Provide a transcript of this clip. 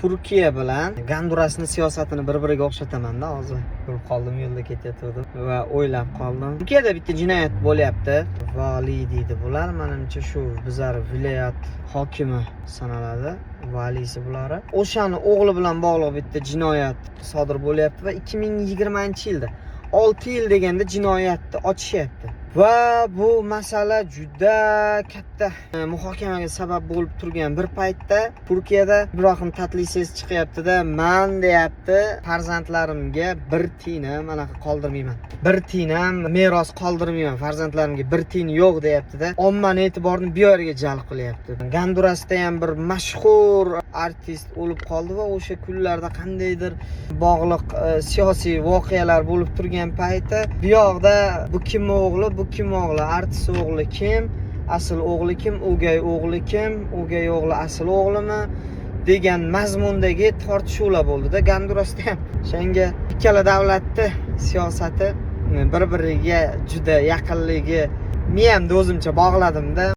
Turkiya bilan Gondurasni siyosatini bir-biriga o'xshataman-da hozir. Ko'rib qoldim, yo'lda ketayotgandim va o'ylab qoldim. Turkiyada bitta jinoyat bo'lyapti. Vali deydi bular, manimcha shu bizlar viloyat hokimi sanaladi. Valisi bulari. O'shani o'g'li bilan bog'liq bitta jinoyat sodir bo'lyapti va 2020-yilda, 6 yil deganda jinoyatni ochishyapti. Va bu masala juda katta muhokamaga sabab bo'lib turgan bir paytda Turkiyada Ibrohim Tatlises chiqyapti-da, "Man", deyapti, "farzandlarimga bir tiyin ham anaqa qoldirmayman. Bir tiyin ham meros qoldirmayman, farzandlarimga bir tiyin yo'q", deyapti-da. Ommani e'tiborini bu yerga jalb qilyapti. Gondurasda ham bir mashhur artist o'lib qoldi va o'sha kunlarda qandaydir bog'liq siyosiy voqealar bo'lib turgan payti bu yoqda bu kim o'g'li, bu kim o'g'li, artist o'g'li kim, asl o'g'li kim, o'gay o'g'li kim, o'gay o'g'li asl o'g'limi degan mazmundagi tortishuvlar bo'ldida Gondurasda ham. O'shanga ikkala davlatni siyosati bir biriga juda yaqinligi miyamda o'zimcha bog'ladimda.